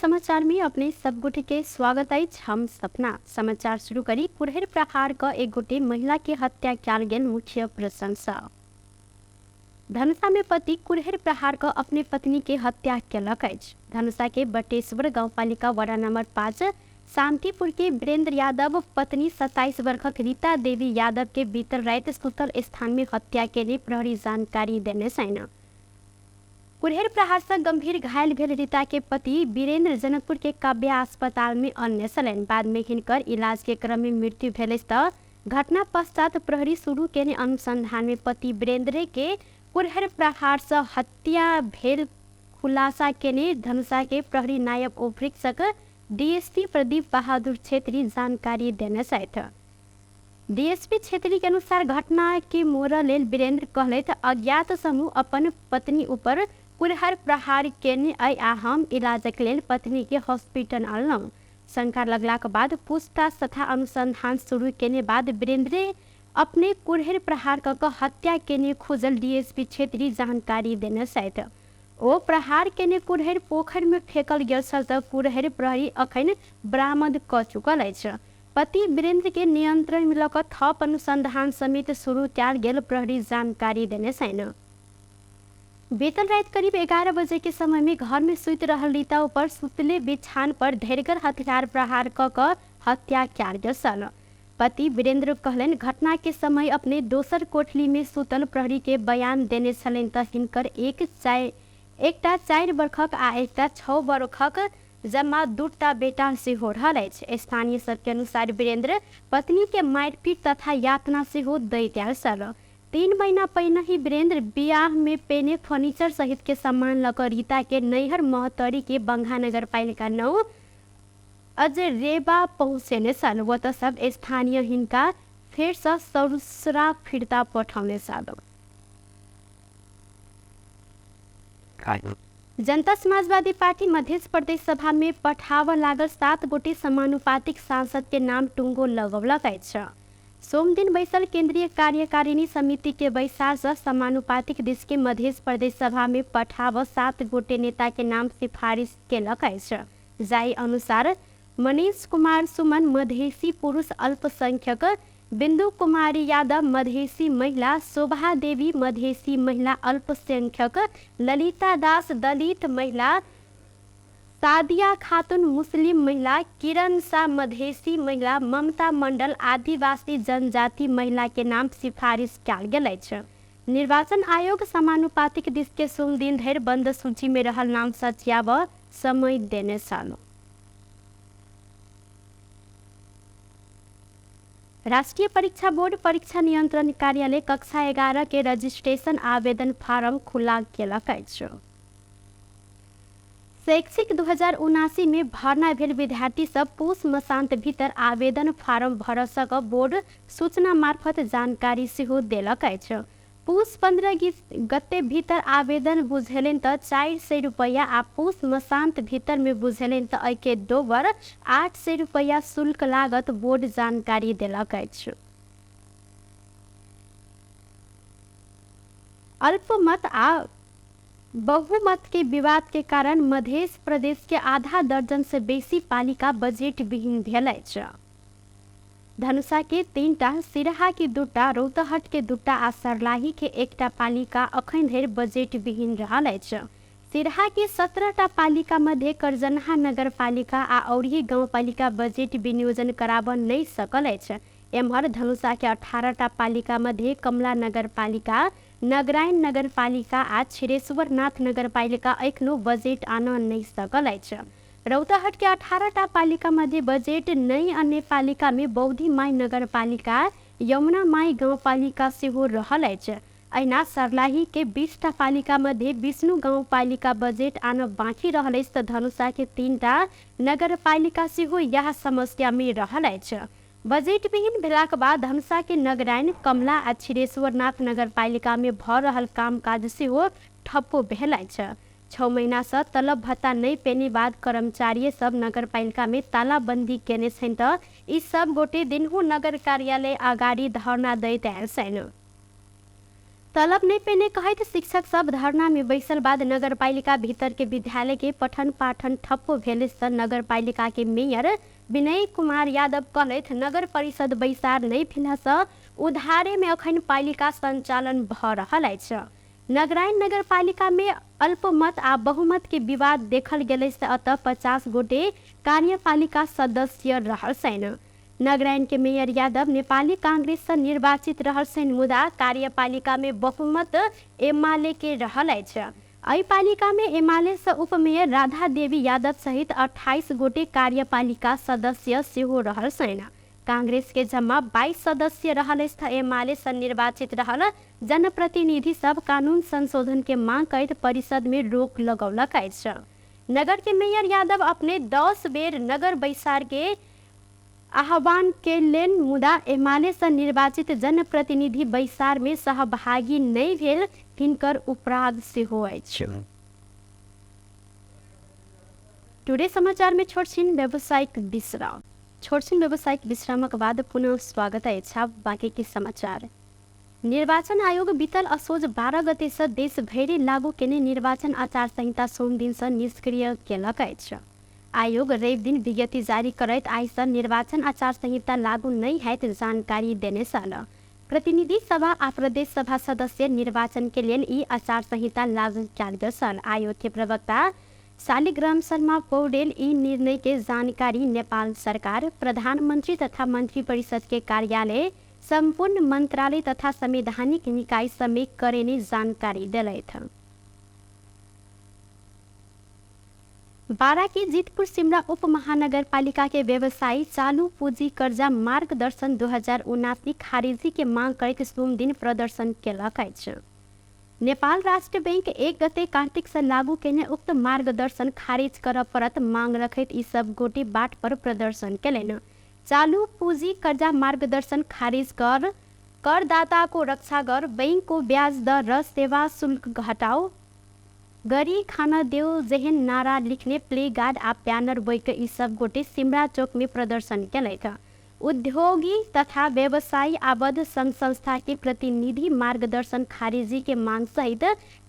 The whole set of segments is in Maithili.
समाचार में अपने सब गोटे के स्वागत अछि। हम सपना समाचार शुरू करी कुरहरि प्रहार क एक गोटे महिला के हत्या कयल गेल मुख्य प्रशंसा। धनुषा में पति कुरहरि प्रहार क अपने पत्नी के हत्या केलक अछि। धनुषा के बटेश्वर गाउँपालिका वडा नंबर 5 शांतिपुर के वीरेंद्र यादव पत्नी 27 वर्षक रीता देवी यादव के बीतल राति सुतल स्थान में हत्या केने प्रहरी जानकारी देने छनि। कुरहरि प्रहार सँ गंभीर घायल भेल रीता के पति वीरेंद्र जनकपुर के काव्या अस्पताल में अनने छलनि। बाद में हिनकर इलाज के क्रम में मृत्यु भेल अछि त घटना पश्चात प्रहरी शुरू केने अनुसंधान में पति वीरेंद्र के कुरहरि प्रहार सँ हत्या भेल खुलासा केने धनुषा के प्रहरी नायब उपरीक्षक डीएसपी प्रदीप बहादुर छेत्री जानकारी देने छथि। डीएसपी छेत्री के अनुसार घटना के मोड़ लेल वीरेंद्र कहलथि, अज्ञात समूह अपन पत्नी ऊपर कुरहर प्रहार केने अइ आ हम इलाजक लेल पत्नी के हॉस्पिटल अनलहुँ। शंका लगलाक बाद पूछताछ तथा अनुसंधान शुरू केने बाद वीरेंद्र अपने कुरहर प्रहार क क हत्या केने खुजल डीएसपी छेत्री जानकारी देने छथि। ओ प्रहार केने कुरहरि पोखरि मे फेकल गेल छल त कुरहरि प्रहरी अखन बरामद क चुकल अछि। पति वीरेंद्र के नियंत्रण मे ल क थप अनुसंधान समेत शुरू कयल गेल प्रहरी जानकारी देने छनि। बीतल राति करीब 11 बजे के समय में घर में सुति रहल रीता ऊपर सुतले बिछान पर धैर्यगर हथियार प्रहार क क हत्या कयल गेल छल। पति वीरेंद्र कहलनि, घटना के समय अपने दोसर कोठली में सुतल प्रहरी के बयान देने छलनि त हिनकर एकटा 4 बरखक आ एकटा 6 बरखक जम्मा 2टा बेटा सेहो रहल अछि। स्थानीय सबके अनुसार वीरेंद्र पत्नी के मारिपीट तथा यातना सेहो दैत आयल छल। 3 महीना पहिने ही वीरेंद्र बियाह में पेने फर्नीचर सहित के सामान ल क रीता के नैहर महोत्तरी के बंघा नगरपालिका 9 अजरेबा पहुँचेने छल। वो त सब स्थानीय हिनका फेर सँ ससुरा फिर्ता पठौने छल। जनता समाजवादी पार्टी मध्य प्रदेश सभा में पठाव लागल 7 गोटे समानुपातिक सांसद के नाम टुंगो लगौलक अछि। सोमदिन बैसल केंद्रीय कार्यकारिणी समिति के बैसार से समानुपातिक दिस के मध्य प्रदेश सभा में पठाव 7 गोटे नेता के नाम सिफारिश केलक अछि। जाहि अनुसार मनीष कुमार सुमन मधेसी पुरुष अल्पसंख्यक, बिंदु कुमारी यादव मधेसी महिला, शोभा देवी मधेसी महिला अल्पसंख्यक, ललिता दास दलित महिला, सादिया खातून मुस्लिम महिला, किरण शाह मधेसी महिला, ममता मंडल आदिवासी जनजाति महिला के नाम सिफारिश कयल गेल अछि। निर्वाचन आयोग समानुपातिक दिस के सोमदिन धरि बंद सूची में रहल नाम सचियाब समय देने छल। राष्ट्रीय परीक्षा बोर्ड परीक्षा नियंत्रण कार्यालय कक्षा 11 के रजिस्ट्रेशन आवेदन फार्म खुला केलक अछि। शैक्षिक 2079 में भर्ना भेल विद्यार्थी सब पुष मसांत भीतर आवेदन फार्म भर सक बोर्ड सूचना मार्फत जानकारी सेहो देलक अछि। पुष 15 गते भीतर आवेदन बुझेलनि त 400 रुपैया आ पुष मसांत भीतर में बुझेलनि त एहिके दोबर 800 रुपैया शुल्क लागत बोर्ड जानकारी देलक अछि। अल्पमत आ बहुमत के विवाद के कारण मध्य प्रदेश के आधा दर्जन से बेसी पालिका बजेट विहीन भेल अछि। धनुषा के 3टा, सिरहा के 2टा, रौतहट के 2टा आ सरलाही के 1टा पालिका अखन धरि बजेट विहीन रहल अछि। सिरहा के 17टा पालिका मध्ये करजनहा नगरपालिका आ औरही गाउँपालिका बजेट विनियोजन कराब नहि सकल अछि। एम्हर धनुषा के 18टा पालिका मध्ये कमला नगरपालिका, नगरायण नगरपालिका आ क्षीरेश्वरनाथ नगरपालिका एखनो बजेट आन नहि सकल अछि। रौतहट के 18टा पालिका मध्ये बजेट नहि अन्य पालिका में बौद्धि माई नगरपालिका, यमुना माई गाउँपालिका सेहो रहल अछि। अहिना सर्लाही के 20टा पालिका मध्ये विष्णु गाउँपालिका बजेट आन बाँकी रहल अछि त धनुषा के 3टा नगरपालिका सेहो यह समस्या में रहल अछि। बजेट विहीन भेलाक बाद धनुषा के नगरायण, कमला आ क्षीरेश्वरनाथ नगरपालिका में भ रहल कामकाज सेहो ठप्प भेल अछि। 6 महीना सँ तलब भत्ता नहि पेने बाद कर्मचारी सब नगरपालिका में तालाबंदी केने छनि त ई सब गोटे दिनहु नगर कार्यालय अगाडि धरना दैत आयल छनि। त तलब नहि पेने कहैत शिक्षक सब धरना में बैसल बाद नगरपालिका भीतर के विद्यालय के पठन पाठन ठप्प भेल से नगरपालिका के मेयर विनय कुमार यादव कहलथि, नगर परिषद बैसार नहि भेला से उधारे में अखन पालिका संचालन भ रहल अछि। नगराइन नगरपालिका में अल्पमत आ बहुमत के विवाद देखल गेलै से अतः 50 गोटे कार्यपालिका सदस्य रहल छनि। नगराइन के मेयर यादव नेपाली कांग्रेस से निर्वाचित रहल छनि, मुदा कार्यपालिका में बहुमत एमाले के रहल अछि। एहि पालिका में एमाले से उपमेयर राधा देवी यादव सहित 28 गोटे कार्यपालिका सदस्य सेहो रहल छनि। कांग्रेस के जम्मा 22 सदस्य रहल अछि। एमाले से निर्वाचित रहल जनप्रतिनिधि सब कानून संशोधन के मांग करैत परिषद में रोक लगौलक अछि। नगर के मेयर यादव अपने 10 बेर नगर बैसार के आह्वान केलनि, मुदा एमाले से निर्वाचित जनप्रतिनिधि बैसार में सहभागी नहि भेल हिनकर उपराग सेहो अछि। टुडे समाचार में छोटछिन व्यावसायिक विश्राम। छोटछिन व्यावसायिक विश्रामक बाद पुनः स्वागत अछि। आब बाकी के समाचार। निर्वाचन आयोग बीतल असोज 12 गते से देशभरि लागू केने निर्वाचन आचार संहिता सोम दिन से निष्क्रिय केलक अछि। आयोग रवि दिन विज्ञप्ति जारी करैत आइ से निर्वाचन आचार संहिता लागू नहि हैत जानकारी देने छल। प्रतिनिधि सभा आ प्रदेश सभा सदस्य निर्वाचन के लेल ई आचार संहिता लागू कयल गेल छल। आयोग के प्रवक्ता शालिग्राम शर्मा पौडेल ई निर्णय के जानकारी नेपाल सरकार, प्रधानमंत्री तथा मंत्री परिषद के कार्यालय, संपूर्ण मंत्रालय तथा संवैधानिक निकाय समेत करेने जानकारी देलथि। बारा के जितपुर सिमरा उप महानगरपालिका के व्यवसायी चालू पूंजी कर्जा मार्गदर्शन 2079 खारिजी के मांग करैत सोम दिन प्रदर्शन केलक अछि। नेपाल राष्ट्र बैंक 1 गते कार्तिक से लागू केने उक्त मार्गदर्शन खारिज करऽ पड़त मांग रखैत ई सब गोटे बाट पर प्रदर्शन केलनि। चालू पूंजी कर्जा मार्गदर्शन खारिज कर, करदाता को रक्षा कर, बैंक को ब्याज दर र सेवा शुल्क घटाओ, गरी खाना देऊ जेहन नारा लिखने प्ले गार्ड आ बैनर बोइक ई सब गोटे सिमरा चौक में प्रदर्शन केलथि। उद्योगी तथा व्यवसायी आबद्ध संघ संस्था के प्रतिनिधि मार्गदर्शन खारिजी के मांग सहित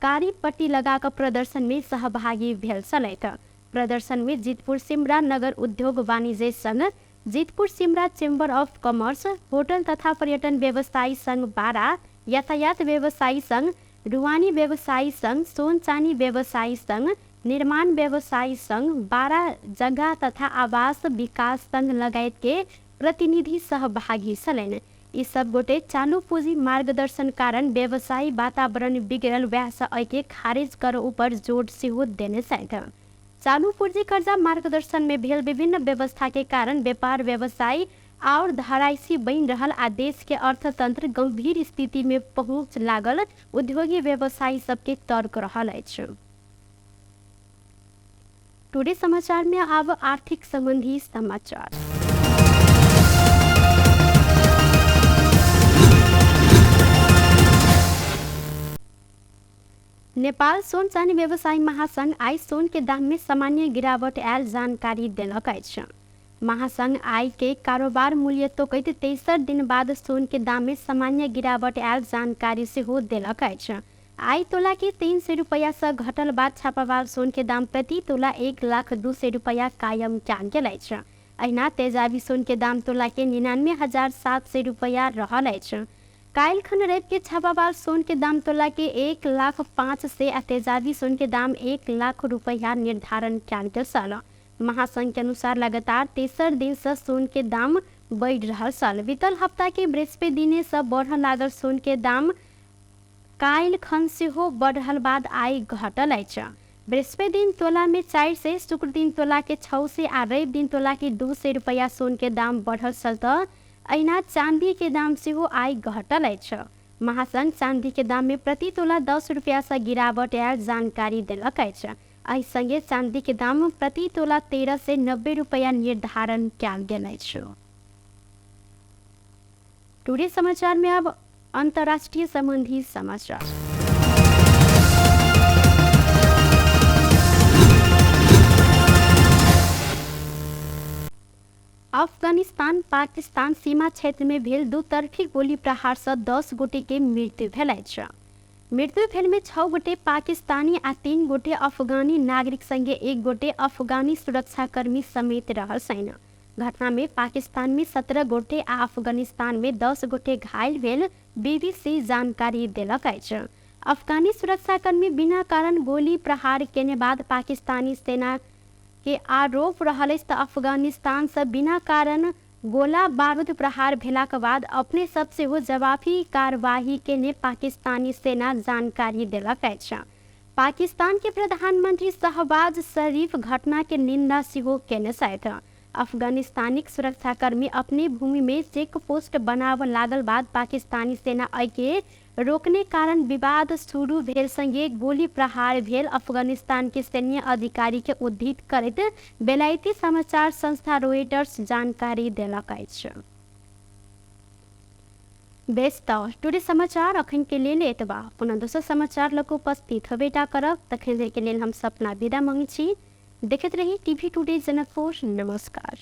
कारी पट्टी लगा कऽ प्रदर्शन में सहभागी भेल छलथि। प्रदर्शन में जितपुर सिमरा नगर उद्योग वाणिज्य संघ, Jitpur Simra chamber of commerce, hotel तथा पर्यटन व्यवसायी संघ बारा, यातायात व्यवसायी संघ, रुवानी व्यवसायी संघ, सोन चानी व्यवसायी संघ, निर्माण व्यवसायी संघ, बारा जग्गा तथा आवास विकास संघ लगायत के प्रतिनिधि सहभागी छलनि। ई सब गोटे चालू पूंजी मार्गदर्शन कारण व्यवसायी वातावरण बिगड़ल वएह से एहिके खारिज कर ऊपर जोर सेहो देने छथि। चालू पूंजी कर्जा मार्गदर्शन में भेल विभिन्न व्यवस्था के कारण व्यापार व्यवसाय और धराइशी बनि रहल आ देश के अर्थतंत्र गंभीर स्थिति में पहुंच लागल उद्योगी व्यवसायी सबके तर्क रहल अछि। टुडे समाचार में अब आर्थिक संबंधी समाचार। नेपाल सोन चानी व्यवसायी महासंघ आइ सोन के दाम में सामान्य गिरावट आयल जानकारी देलक अछि। महासंघ आइ के कारोबार मूल्य तोकैत तेसर दिन बाद सोन के दाम में सामान्य गिरावट आयल जानकारी सेहो देलक अछि। आइ तोला के 300 रुपैया से घटल बाद छापावाल सोन के दाम प्रति तोला 1,02,000 रुपैया कायम कयल गेल अछि। अहिना तेजाबी सोन के दाम तोला के 99,700 रुपैया रहल अछि। काल्हि खन रवि के छापावाल सोन के दाम तोला के 1,05,000 आ तेजाबी सोन के दाम 1 लाख रुपैया निर्धारण कयल गेल छल। महासंघ के अनुसार लगातार तेसर दिन से सोन के दाम बढ़ि रहल छल। बीतल हफ्ता के बृहस्पति दिने से बढ़ऽ लागल सोन के दाम काल्हि खन सेहो बढ़ल बाद आइ घटल अछि। बृहस्पति दिन तोला में 400, शुक्र दिन तोला के 600 आ रवि दिन तोला के 200 रुपैया सोन के दाम बढ़ल छल तऽ अहिना चांदी के दाम सेहो आइ घटल अछि। महासंघ चांदी के दाम में प्रति तोला 10 रुपया से गिरावट आयल जानकारी देलक अछि। एहि संगे चांदी के दाम प्रति तोला 1390 रुपया निर्धारण कयल गेल अछि। टुडे समाचार में अब अंतर्राष्ट्रीय संबंधी समाचार। अफगानिस्तान पाकिस्तान सीमा क्षेत्र में भेल दुतर्फी गोली प्रहार से 10 गोटे के मृत्यु भेल अछि। मृत्यु भेलमे 6 गोटे पाकिस्तानी आ 3 गोटे अफगानी नागरिक संगे 1 गोटे अफगानी सुरक्षाकर्मी समेत रहल सैन्य। घटना में पाकिस्तान में 17 गोटे आ अफगानिस्तान में 10 गोटे घायल भेल बीबीसी जानकारी देलक अछि। अफगानी सुरक्षाकर्मी बिना कारण गोली प्रहार केने बाद पाकिस्तानी सेना के आरोप रहल अछि तऽ अफगानिस्तान से बिना कारण गोला बारूद प्रहार भेलाक बाद अपने सब सेहो जवाबी कार्यवाही केने पाकिस्तानी सेना जानकारी देलक अछि। पाकिस्तान के प्रधानमंत्री शहबाज शरीफ घटना के निंदा सेहो केने छथि। अफगानिस्तानिक सुरक्षाकर्मी अपने भूमि में चेक पोस्ट बनाव लागल बाद पाकिस्तानी सेना एहिके रोकने कारण विवाद शुरू भेल संगे गोली प्रहार भेल अफगानिस्तान के सैन्य अधिकारी के उद्धृत करैत बेलायती समाचार संस्था रॉयटर्स जानकारी देलक अछि। बेस तऽ टुडे समाचार अखन के लेल एतबा। पुनः दोसर समाचार लऽ कऽ उपस्थित होबेटा करब, तखन धरि के लेल हम सपना विदा मांगै छी। देखैत रही टीवी टुडे जनकपुर। नमस्कार।